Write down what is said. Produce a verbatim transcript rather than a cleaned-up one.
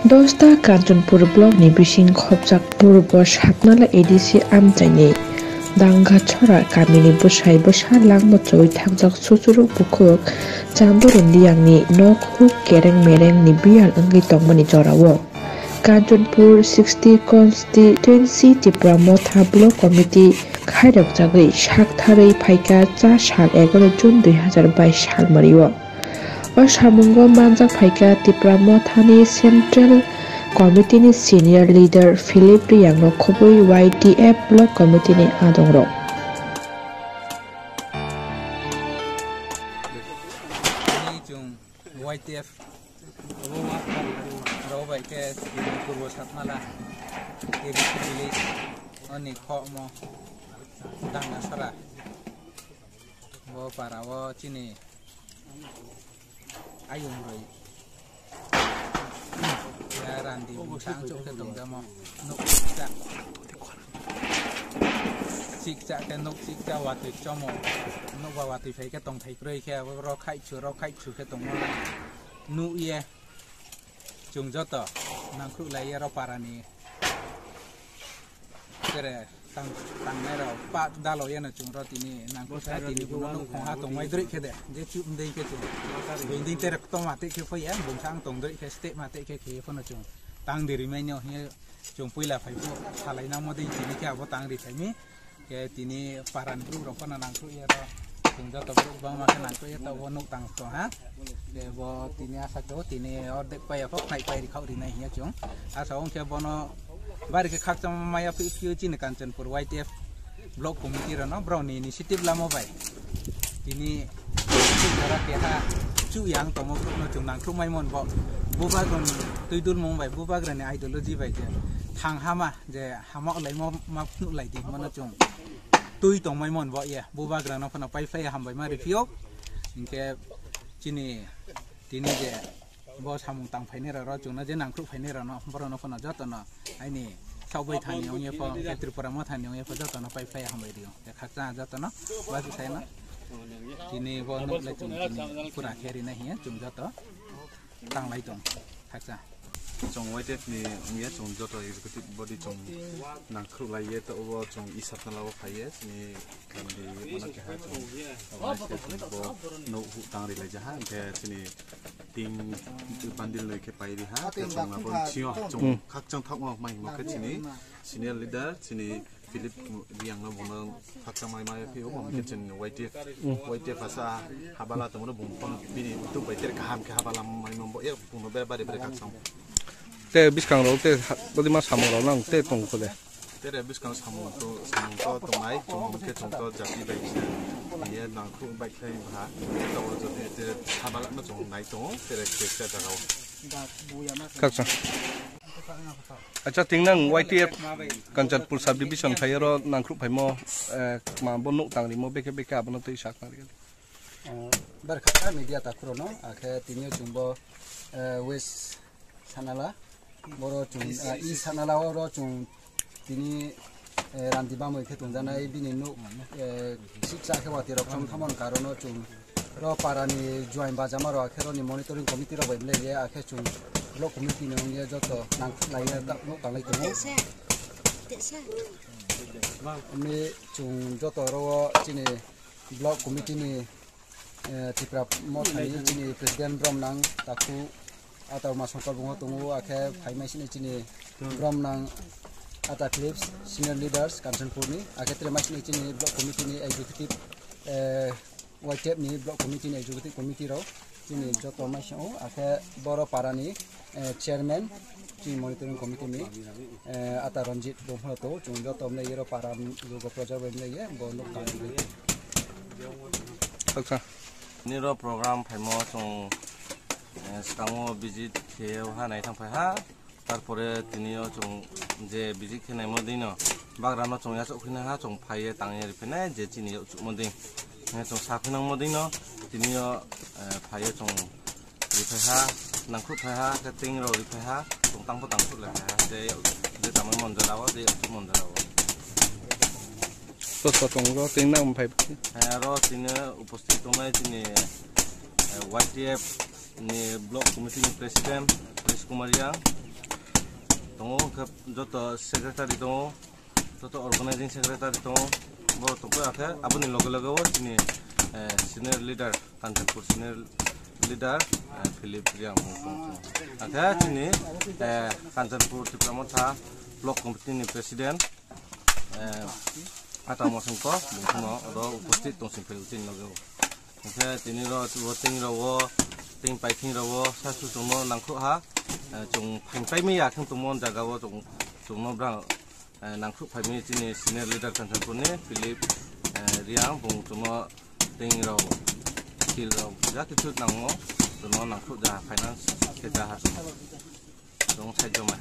Dosta Kanchanpur block ni bising khopjak purbo Satnala A D C amchaini Dangachora kamini bwsai bwsa langma chwi thakjak suchuruk bukhuk Chamborun Liyangni nok huk kereng mereng ni biyal wngwi tongmani jorao Kanchanpur sixty constituency Tipra Motha block committee khairokjagwi saktharwi phaikha cha sal egaroh June dui hazar bais salmario. O samungo manjak phaikha Tipra Mothani Central Committee ni Senior Leader Philip Riyangno khobwi Y T F Block Committee ni adongrok. Tini chwng Y T F rok bai khe Purbo Satnala A D C village oni khokmo Dangasora. Bo para o chini ayung roi ya randi bumsa ang chuk khe tongjamo nuk chikcha. Chikcha khe nuk chikcha watwi chomo. Nuk ba watwi phai khe tongthai kroi khe abo rok khai chu rok khai chu khe tongmo nuk ye. Chwng joto nangkhruh lai ya rok para ni. Tere tang tangnai rok pak dalo yeno chwng ro tini nangkuk sa tini buno nuk khong ha tongmai drik khe de je chum dei khe chwng. Binding tere kto mate khe phai ya bumsa ang tong drik khe step mate khe khe phano chwng tang di rimai no hiya chwng puila phai bu salai nang mo dei tini khe abo tang ri phai mi. Khe tini para ni bru rok phano nangkuk ya ro chwng joto bru bangma khe nangkuk ya to bo nuk tang to ha. Khe bo tini asa khe tini ordek pai ya phok nai pai ri khau ri nai hiya chwng. Asa ong khe bono Bari khe khakchangma maya phi phiyo chini Kanchanpur Y T F block committee rano borokni initiative lamo bai. Tini jora keha chu yang tomo borokno chwng nangkhluk mai mon bo. Bubagrani twi dul mung bai, bubagrani ideology bai je thang hama je hama olai mo ma phunuk lai di mono chwng twi tong mai mon bo ye. Bubagrano phano pai phlai hambai ma riphiyo. Hinkhe chini tini je Bo samung tang phainai rok, rok chwngno je nangkhruk phainai rokno, borokno phano jotono aini sabai thani wngya pho, Tripura Mothani wngya pho, jotono pai phlai hambai rio. Khakchang jotono, basi saino. Tini bo nuk le chwng tini pura khe rinai hiya, chwng joto tanglai tong, khakchang. Chwng Y T F ni wngya, chwng joto executive body chwng nangkhruk lai ye, to bo chwng isapna labo phai ye, chini Kandi bono keha chwng organize khe chwng bo nuk huk tang ri lai jaha, hinkhe chini team bandil noi khe pai ri ha, khe chwng abo sio chwng khakchang thokma mai himo khe chini senior leader chini Philip Riyang no bono khakchang mai mai phio, bo hinkhe chini Y T F, Y T F asa habala tongmano bung phone bini utuk bai tere kaham khe habala mai mambo e bungno bere bari bere khakchang. Te bwskang rok te bodi ma samung rok nang te tong kho de. Tere bwskang samung to, samung to tongnai, chwng hwn khe chwng to jati bai khe, ye nangkuk bai khe bha, to jati te sabalak no chwng nai tongo, tere khe khe jaga o. Khakchang. Acha, ting nang Y T F Kanchanpur subdivision phai oro nangkuk phaimo, eh, ma bo nuk tang rimo bekhe bekhe abono twi sak nang rikha. Eh, berkha media takhurokno, akhe tini o chwng bo, eh, West Sanala, boro chwng, ah, i Sanala oro chwng tini, eh, randi bamwi khe tongjaknai bini nuk, eh, siksa khe watwi rok chom thamon karon o chwng ro para ni juain bajama rok akhe roni monitoring committee rok bai belai ye akhe chwng block committee ni wngya joto nangkuk lai ya ta nuk tanglai tongo. Ni chwng joto oro o chini block committee ni eh, Tipra Mothani chini president Bromnang Taku Atarma Songkol bungo tongo, akhe phaimai sini chini Bromnang Ata Clips senior leaders Kanchanpur ni, akhe tere mai sini chini block committee ni executive, eh, Y T F ni block committee ni executive committee rok chini joto mai sio, akhe boro para ni, eh, chairman chini monitoring committee ni, eh, Ata Ranjit bumphano to chwng joto mle yero para lugo project bai mle ye bo nuk tang. Acha. Niro program phaimo chwng, eh, swkango visit khe ha nai thang phai ha. Tarpore tini o chwng je visit khe naimo dino bagra no chwng yachok phina ha chwng phai ye tang ye ri phina je chini yachok mo ding. Eh, chwng sa phina mo dino tini o, eh, phai ye chwng Ri phai ha, nangkhruk phai ha, khe ting rok ri phai ha, tong tang bo tang khruk lai phai ha, tei, tei tamo monjora o, tei aswk monjora o. Sosa tongo, tei nang phai. Hai aro tini upasthit tongnai chini, eh, Y T F Ni block committee ni president Krish Kumar Yang tongo, hwnkhe joto secretary tongo, joto organizing secretary tongo, borok tongkha khe aboni loge loge o chini, eh, senior leader, Kanchanpur senior leader, eh, Philip Reang bo tongkha. Akhe chini, eh, Kanchanpur Tipra Motha block committee ni president, eh, Ata Mosongko, bo phano oro upasthit tongsing phai chini loge o. Hingkhe tini ro, bo tini ro o, tini paithing ro o, sasu chwngno nangkuk ha, eh, chwng phain paimaya khe tongmo jaga o chwng, chwngno bra, eh, nangkuk phaimaya chini senior leader Kanchanpur ni Philip, eh, Reang, bo chwngno tini ro, skill ro, ja kichu nango, chwngno nangkuk ja finance khe ja ha chwng, chwng sai joma.